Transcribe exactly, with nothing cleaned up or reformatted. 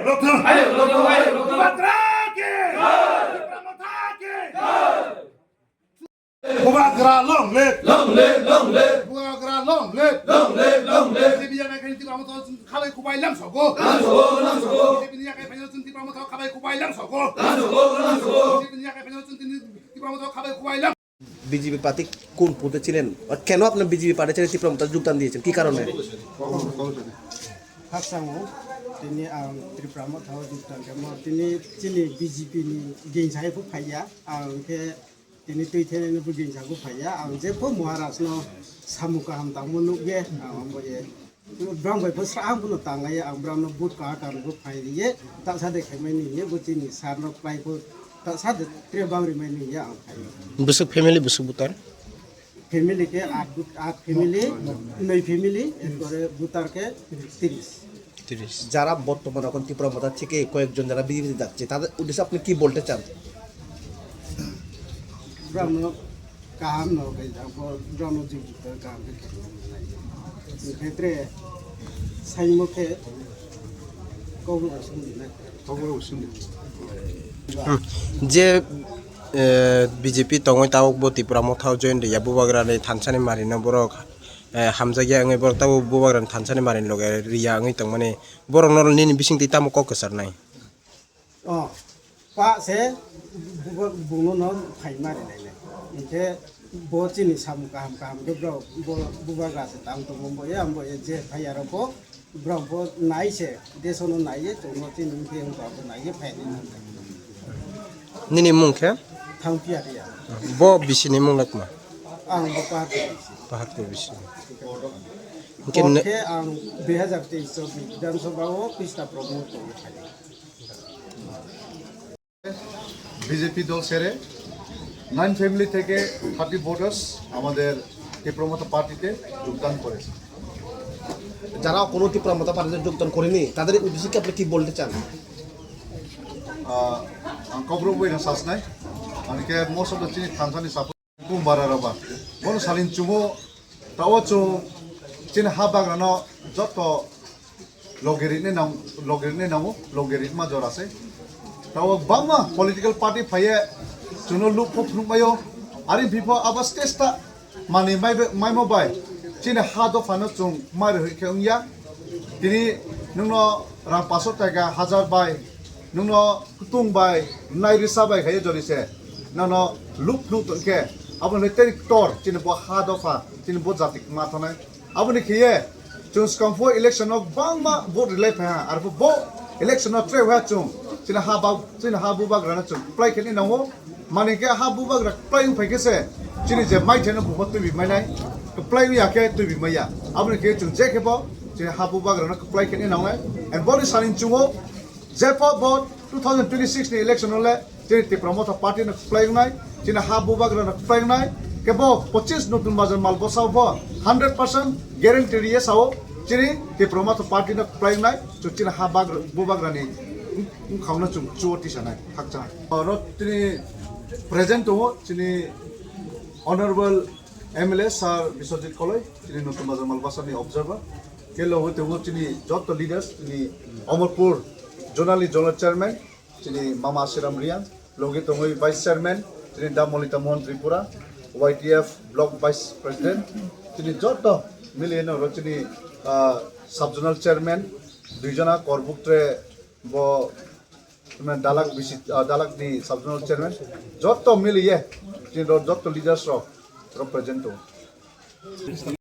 Bubagra long live! Long live, long live! Bubagra long live! Bubagra long live! Long live, long live! Bubagra long live! Long live, long live! B J P ni yakai phaino Tipra Motha khabai lamsogo. Lamsogo, lamsogo! B J P ni yakai phaino Tipra Motha khabai kubai lamsogo. Lamsogo, lamsogo! B J P ni yakai phaino Tipra Motha khabai kubai lam- BJP party কোন পদে ছিলেন আর কেন আপনার BJP party ছেড়ে ত্রিপুরা মথা যোগদান দিয়েছেন, কি কারণে? Khakchangma, tini ang Tripura Motha o juktan khe mo, tini chini B J P ni gingsa hai phaiya, ang khe tini twi thenani bo gingsa bo phaiya, ang jepho Maharaj no samung kaham tangmo nukye, ang bo ye Brang bai pho srang phano tanglaiya, ang brang no vote kaha kaha rwgwi phai rwye, ta sa de khaimani hinwi bo chini sir no kwlai pho ta sa de tre bang rimani hinwi ang phai. Bwswk family, bwswk voter? Family khe at, at family, noi family, erpore voter khe tris. Tris. যারা বর্তমানে এখন ত্রিপুরা মথা থেকে কয়েকজন যারা বিজেপিতে যাচ্ছে, তাদের উদ্দেশ্যে আপনি কি বলতে চান? Brang no kaham no khe jang pho, brang no jik jik kaham khe khe nai. Khe tre saimo khe kok rok sung di nai. Kok rok sung di. Hmm. Je, eh, B J P tongwi tabuk bo Tipra Motha o join riya, Bubagra ni thansa ni mari no borok, eh, hamjakya wngwi borok tabuk Bubagra ni thansa ni mari ni loge riya wngwi tongmani, borok no nini bising twi tamo kok kwchar nai? Oh, pa se bu-, bu-, buno no phaima rinai le. Hinkhe bo chini samung kaham kaham khe bro, bo Bubagra se tang tongo, bo ya, bo ya je phai aro bo, bro bo nai se, deso no nai ye, chwng no chini wngkhe wngkha bo nai ye phai rinai. Nini mung khe? Thang Piya Riya. Bo bisi ni mung le kma? Ang bo Paharpur bisi. Paharpur bisi. Hinkhe Bo ne- khe ang dui hazar teis o Bidhan Sabha o Krishna Prabhu tongwi phai. BJP দল ছেড়ে nine family থেকে thirty voters আমাদের ত্রিপুরা মথা পার্টিতে যোগদান করেছে। যারা কোনো ত্রিপুরা মথা পার্টিতে যোগদান করেনি, তাদের উদ্দেশ্যে কি আপনি কি বলতে চান? আহ, ang kok rok bai na sasnai, ani khe most of the chini thansa ni support. Bung bara raba. Bono salin chungo, tawo chung chini ha bagra no joto loge rinai nang, loge rinai nango, loge rinma jora se. Tawo bangma political party phaiye chwngno luk phok phunuk mayo, ari bipho abo stage ta mani mai be, maimo bai chini ha dopha no chung mai rwhwi khe wngya. Tini nwngno rang paso taka hajar bai, nwngno kutung bai, nai risa bai khaye jori se, nono luk phunuk tong khe, abo ni tei ktor chini bo ha dopha, chini bo jati ma thonai. Aboni khiye, chwng swkang pho election o bangma vote rwlai phai ha, arpho bo election o tre ha chwng, chini ha ba, chini ha bubagra no chwng kwplai khe ni nango, mani khe ha bubagra kwplai wng phai khe se, chini je mai theno bubo twibi mai nai, kwplai wng ya khe twibi mai ya. Aboni khiye chwng je khe bo, chini ha bubagra no kwplai khe ni nangnai, and boni sani chwng o, Jepho bo two thousand twenty-six ni election o le chini Tipra Motha party no kwplai wngnai, chini ha bubagra no kwplai wngnai, kebo pochis Notun Bazar Malbosa bo hundred percent guarantee riye sao chini Tipra Motha party no kwplai wngnai, so chini ha bagra, bubagra ni wngkhang no chwng chuo tisanai khakchang. Oro chini present tongo chini Honorable M L A Sir Biswajit Koloi, chini Notun Bazar Malbasa ni observer. Khe logi tongo chini joto leaders, chini Amarpur Zonal ni Zonal Chairman, chini Mama Siram Riang, logi tongwi Vice Chairman, chini Da Molita Mohan Tripura, Y T F Block Vice President, chini joto mili no ro chini, ah, Sub Zonal Chairman, duijona Korbuk tre bo, dalak bisi, ah, dalak ni Sub Zonal Chairman, joto mili ye, chini ro joto leaders ro, ro present tongo.